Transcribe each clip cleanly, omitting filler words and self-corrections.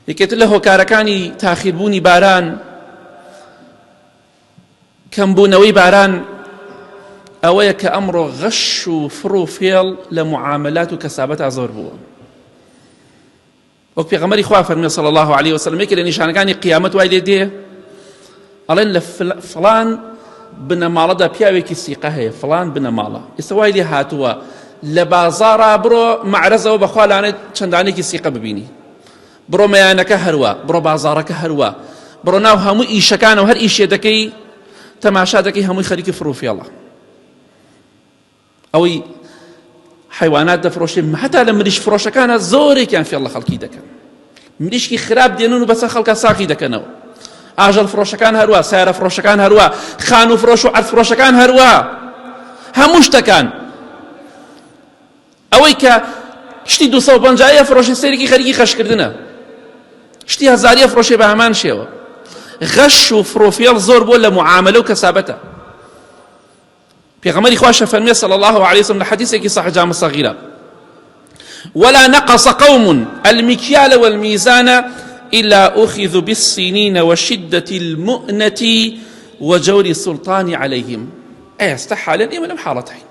یەکێتر لە هۆکارەکانی تاخیربوونی باران کەمبوونەوەی باران ئەوەیە کە ئەمڕۆ غەش و فڕ و فێڵ لە معاملات و کەسابەتا زۆر بووە. وەک پێغەمبەری خوا فەرمی صلی الله علیه وسلم یەکێ لە نیشانەکانی قیامەت وای لێ دێ ئەڵێن لە فڵان بنەماڵەدا پیاوێکی سیقە هەیە فڵان بنەماڵە ئێستا وای لێ هاتووە لە بازاڕا بڕۆ مەعرەزەوە بەخوا لانێت چەندانێکی سیقە ببینی بڕۆ مەیانەکە هەروە بڕۆ بازاڕەکە هەروە بڕۆ ناو هەموو ئیشەکانەوە هەر ئیشێ دەکەی تەماشا دەکەی هەمووی خەریکی فڕوفێڵە ئەوەی حیوانات دەفرۆشێ هەتا لە مریش فرۆشەکانە زۆرێکیان فێڵ لە خەڵکی دەکەن مریشکی خراپ دێنن و بەسەر خەڵکە ساقی دەکەنەوە ئاژەڵ فرۆشەکان هەروە سیارە فرۆشەکان هەروە خانوو فرۆش و عەرز فرۆشەکان هەروە هەموو شتەکان ئەوەی کە شتی 250 فرۆشی سەیرێکی خەریکی خەشکردنە شتی هەزاریە فرۆشێ بە هەمان شێوە غەش و فڕۆفێڵ زۆر بۆ لە معاملە و کەسابەتە پێغەمبەری خواش فەرموێ صلی الله علیه وسلم لە حەدیثێکی صحیح جامع صغیرە ولا نقص قوم المكيال والميزان إلا أخذ بالسنين وشدة المؤنة وجور السلطان عليهم ئێستا حالەن ئێمە لەم حاڵەتەین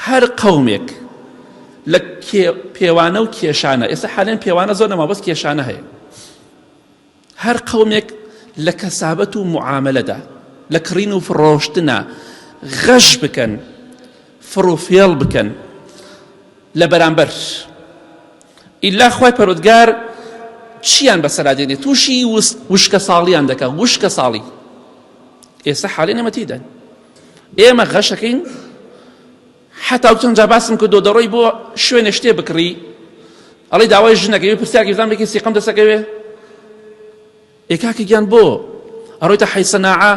هەر قومێک لە پێوانە و کێشانە ئێستا حالێن پێوانە زۆر نەما بەس کێشانە هەیە هەر قەومێک لە کەسابەت و موعامەلەدا، لە کڕین و فڕۆشتنا غەش بکەن، فڕوفێڵ بکەن لە بەرامبەر ئیلا خوای پەروەردگار چیان بەسەرا دێنێ تووشی وشکە ساڵیان دەکا وشکە ساڵی ئێستا حاڵی نەمە تێدان ئێمە غەشەکەین حەتا چەند جار باسم کردو دەڕۆی بۆ شوێنێ شتێ بکڕی ئەڵێ داوای ژنەکەی پرسیارکی بزان بێکی سیقەم دەسەکەوێ ئێ کاکە گیان بۆ ئەڕۆیتە حەی سەناعە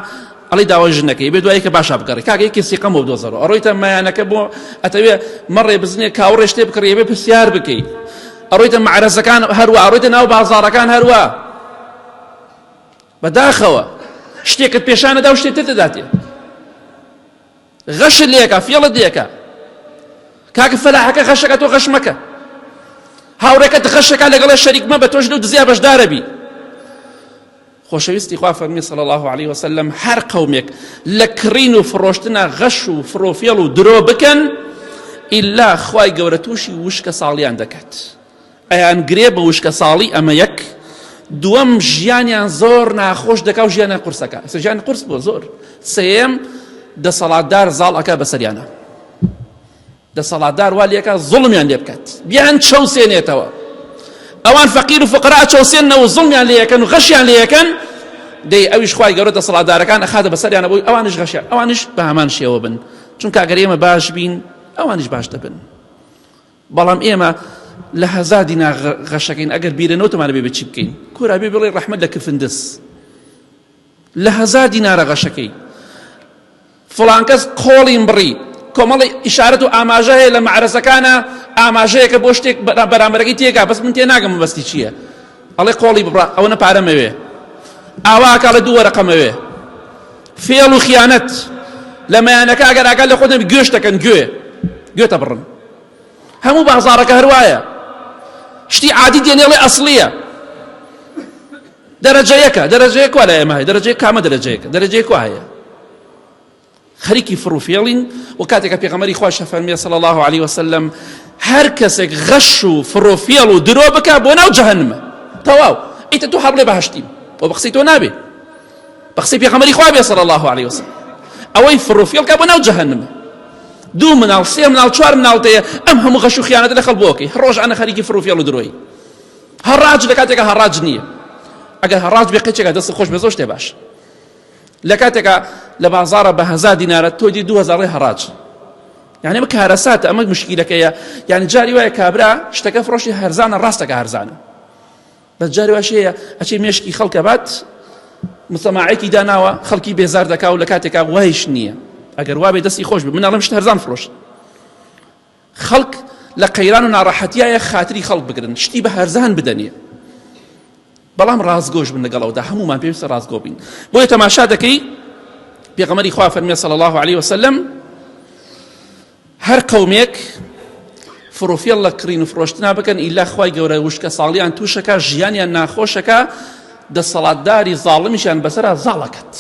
ئەڵێ داوای ژنەکەی بێ دوایەکە باشا بگەڕێ کاکە یەکێ سیقەم بۆ بدۆزەرەوە ئەڕۆیتە مایانەکە بۆ ئەتەوێ مەڕێ بزنێ کاوڕێ شتێ بکڕی بێ پرسیار بکەی ئەڕۆیتە مەعرەزەکان هەروە ئەڕۆیتە ناو بازاڕەکان هەروە بەداخەوە شتێکت پێشانەدا و شتێک تر دەداتێ غەشت لێکا فێڵت لێکا کاکە فەلاحەکە غەشەکە تۆ غەش مەکە هاوڕێکەت غەشەکە لەگەڵێ شەریک مەبە تۆش لەو دزیا بەشدارە بی خۆشەویستی خوا فەرمی صلی الله علیه وسلم هەر قەومێک لە کڕین و فڕۆشتنا غەش و فڕۆفێڵ و درۆ بکەن ئیلا خوای گەورە تووشی وشکە ساڵیان دەکات ئەیانگرێ بە وشکەساڵی ئەمە یەک دووەم ژیانیان زۆر ناخۆش دەکا و ژیانیان قورسەکە ئێستا ژیان قورس بووە زۆر سێیەم دەسەڵاتدار زاڵ ئەکا بەسەریانە دەسەڵاتدار وا لێکا زوڵمیان لێ بکات بیان چەوسێنێتەوە ئەوان فەقیر و فقرا چەوسێنەوە زوڵمیان لێ یەکەن و غەشیان لێ یەکەن دەی ئەویش خوای گەورە دەسەڵاتدارەکان ئەخاتە بەسەریانە بۆی ئەوانیش غەشیان ئەوانیش بە هەمان شێوە بن چونکە ئەگەر ئێمە باش بین ئەوانیش باش دەبن بەڵام ئێمە لە هەزا دینار غەشەکەین ئەگەر بیرە نەوتمان بێ بچی بکەین کورا بێ بڵێ ڕەحمەت لە کفندس لە هەزار دینارە غەشەکەی فڵان کەس قۆڵیم بڕی کۆمەڵی ئیشارەت و ئاماژە هەیە لە مەعرەزەکانە ئاماژەیەکە بۆ شتێک بەرامبەرەکەی تێکا بەس من تێ ناگەم مەبەستی چییە ئەڵێ قۆڵی بڕا ئەوەنە پارەمەوێ ئاوا کاڵێ دوو وەرەقەمەوێ فێڵ و خیانەت لە مەیانەکە ئەگەر ئاگا لە خۆت نەبی گوێش دەکەن گوێ گوێتە بڕن هەموو بازاڕەکە هەروایە شتی عادی دێنێڵێ ئەسڵیە دەرەجە یەکە دەرەجە یەک وا لە ئێمە هەیە دەرەجە کامە دەرەجە یەکە دەرەجە یەک وا هەیە خەریکی فڕوفێڵین و کاتێکە پێغەمبەری خوا فەرمیە صلی الله علیه وسلم هەر کەسێک غەش و فڕوفێڵ و درۆ بکا بۆ ناو جەهەنمە تەواو ئیتە تۆ هەڵێ بەهەشتیم بۆ بە قسەی تۆ نابێ بە قسەی پێغەمبەری خوا بێ صلی الله علیه وسلم ئەوەی فڕوفێڵ کە بۆ ناو جەهەنمە دوو مناڵ سێ مناڵ چوار مناڵ تەیە ئەم هەموو غەش و خیانەتە لە خەڵک بۆکەی هەر ڕۆژانە خەریکی فڕوفێڵ و درۆی هەڕاج لە کاتێکە هەڕاج نییە ئەگەر هەڕاج بێ قەیچێکە دەست خۆش بێ زۆر شتێ باش لە کاتێکا لە بازاڕە بە هەزار دینارە تۆ دی 2000 ڕێ هەڕاج یعنی ئەمە کارەساتە ئەمە مشکیلەکەیە یعنی جاری وایە کابرا شتەکە فڕۆشی هەرزانە ڕاستەکە هەرزانە بەس جاری واش هەیە ئەچێ مێشکی خەڵکە بات مسەماعێکی داناوە خەڵکی بێزار دەکا و لە کاتێکا وایش نییە ئەگەر وابێ دەستی خۆش بێ من ئەڵێم شت هەرزان فرۆشت خەڵک لە قەیران و ناڕەحەتیایە خاتری خەڵک بگرن شتی بە هەرزان بدەنێ بەڵام ڕاستگۆش بن لەگەڵ ئەودا هەمومان پێویستە ڕاستگۆ بین بۆیە تەماشا دەکەی پێغەمبەری خوا فەرمیە صلی الله علیه وسلم هەر قەومێک فڕوفێڵ لە کڕین و فرۆشتنا بکەن ئیلا خوای گەورە وشکە ساڵیان تووشەکە ژیانیان ناخۆشەکە دەسەڵاتداری زاڵمیشیان بەسەرا زاڵەکەت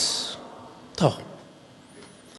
تەواو.